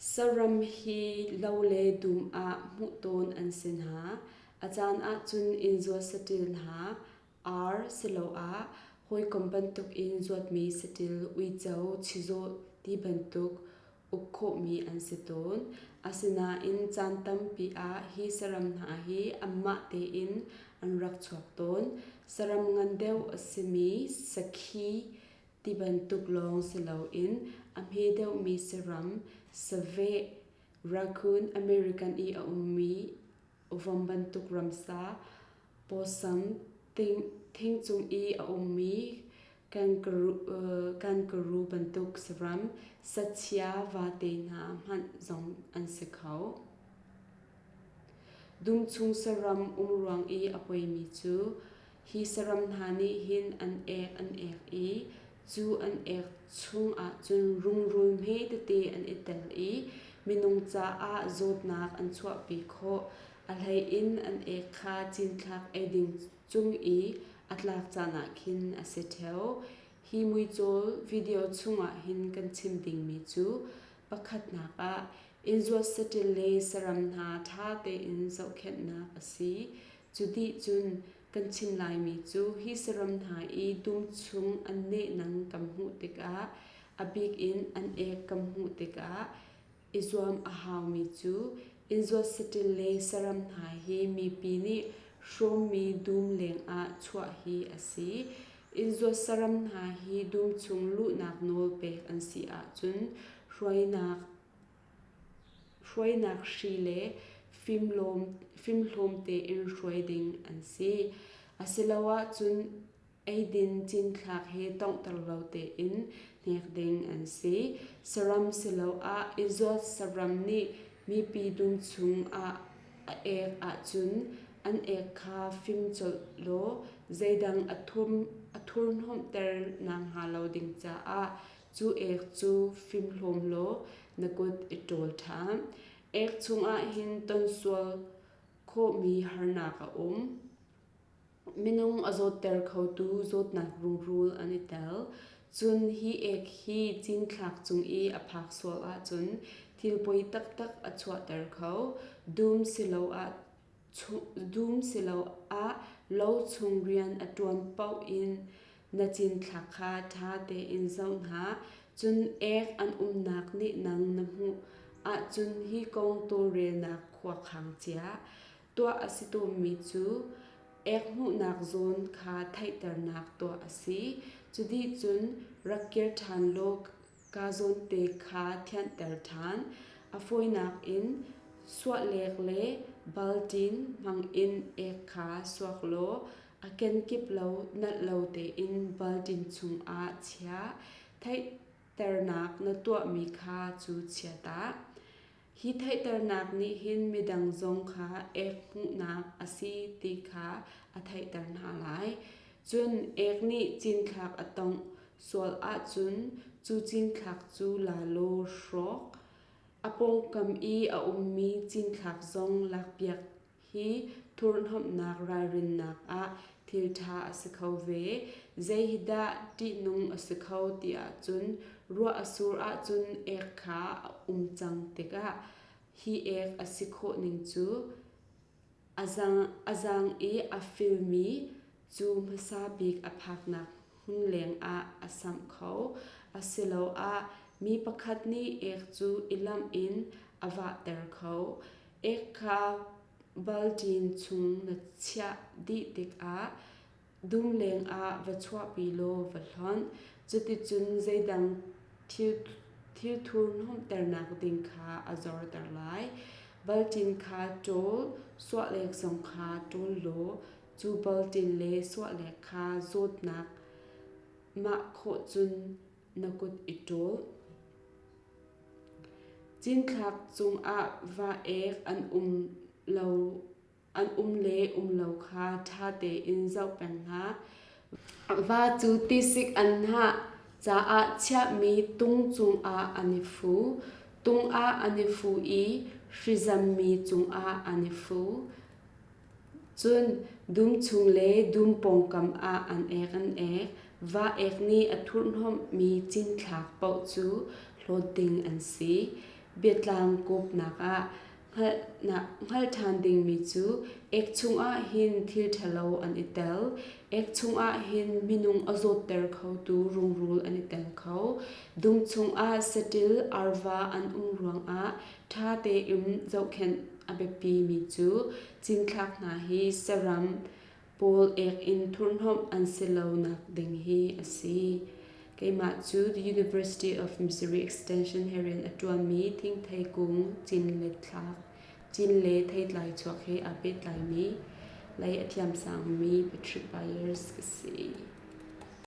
Saram hi lo le dum ah hmuh tawn an si hna. A caan ahcun inn zuat saṭil hna, ar siloah hawikom bantukin zuatmi saṭil, uico, chizawh ti bantuk uk khawhmi an si tawn. Asinain caan tampi ah hi saram hna hi anmah tein an rak chuak tawn. Saram ngan deuh a simi sakhi ti bantuk lawng si loin a hme deuhmi saram, saveh, raccoon, American i a ummi vom bantuk ramsa, pawsam, thingcung i a ummi kangaroo bantuk saram, sachia vate hna hmanh zong an si kho. Dumchung saram um ruang i a poimi cu hi saram hna nih hin an ek an ek i cu an ek chung ahcun rungrul hme tete an i tel i minung caah zawtnak an chuahpi khawh. A hlei in an ek kha cinthlak eiding cung i a tlak caan ah khin a si ṭheo. Hi muicawl video chungah hin kan chim dingmi cu pakhatnak ah innzuat saṭil le saram hna ṭha tein zohkhenhnak a si. Cu dih cun kan chim laimi cu hi saram hna i dum chung an nehnang kan hmuh tikah a bik in an ek kan hmuh tikah i zuam a haumi cu innzuat saṭil le saram hna hi mipi nih hrawmmi dum lengah chuah hi a si. Innzuat saram hna hi dum chung luhnak nawl pek an si ahcun hruainak hruainak hri le fimhlawm tein hruai ding an si. Asiloah cun eidin cinthlak he tawnghter lo tein hnek ding an si. Saram siloah i zuat saram nih mipi dum chung ah a ek ahcun an ek kha fim colh law zeidang a thurhnawmhter nakhnga lo ding caah cu ek cu fimhlawm law na kut i ṭawl ṭhan. Ek chungah hin ton sual khawhmi harnak a um. Minung a zawtter khotu zawtnak rungrul an i tel. Cun hi ek hi cinthlak cung i a phak sual ahcun thil poi taktak a chuahter kho. Dum siloah dum siloah lo chung rian a ṭuan paoh in na cinthlak kha ṭha tein zoh hna. Cun ek an umnak nih nang na hmuh ahcun hi kong tawlrelnak khua khang cia. Tuah a si tawnmi cu ek hmuhnak zawn kha theihternak tuah a si. Cudih cun rak kir ṭhan law kaa zawnte kha thianhter ṭhan. A fawinak in suahlek le balṭin hmangin ek kha suak law a kenkip lo nalh lo tein balṭin chungah chia. Theihternak na tuahmi kha cu chia ta. Hi theihternak nih hin midang zong kha ek hmuhnak a si ti kha a theihter hna lai. Cun ek nih cinthlak a tongh sual ahcun cu cinthlak cu la law hrawk. A pawngkam i a ummi cinthlak zong lakpiak Hi thurhnomhnak ralrinnak ah thil ṭha a si kho ve. Zei hi dah ṭihnung a si kho ti ahcun ruah a sur ahcun ek kha a um cang tikah hi ek a si khawh ning cu a zaang i a filmi cu hmasa bik a phaknak hmun lengah a samh kho. Asiloah mi pakhat nih ek cu i lamh in a vahter kho. Ek kha balṭin chung na chiah dih tikah dum lengah va chuahpi law va hlonh. Cuticun zeidang thil thurhnawmhternak ding kha a zorter lai. Balṭin kha ṭawl, suahlek zong kha ṭawl law cu balṭin le suahlek kha zawtnak mah khawh cun na kut i ṭawl. Cinthlak cungah va ek an um lo an um le um lo kha ṭha tein zoh peng hna. Va cu tisik an hnah caah chiahmi tung cungah an i fu. Tung ah an i fu i hrizammi cungah an i fu. Cun dum chung le dum pawngkam ah an ek an ek. Va ek nih a thurhhnawmhmi cinthlak paoh cu hlawt ding an si. Biatlang kawpnak ah hngalh ṭhan dingmi cu ek chungah hin thil ṭhalo an i tel. Ek chungah hin minung a zawtter khotu rungrul an i tel kho. Dum chungah saṭil arva an um ruangah ṭha tein zohkhenh a biapimi cu cinthlak hna hi saram pawl ek in thurhnawmh an si lonak ding hi a si. Keimah cu The University of Missouri Extension he rian a ṭuanmi thingthei kung cin le thlak cin le theitlai chuak he aa pehtlaimi lei a thiamsangmi Patrick Byers ka si.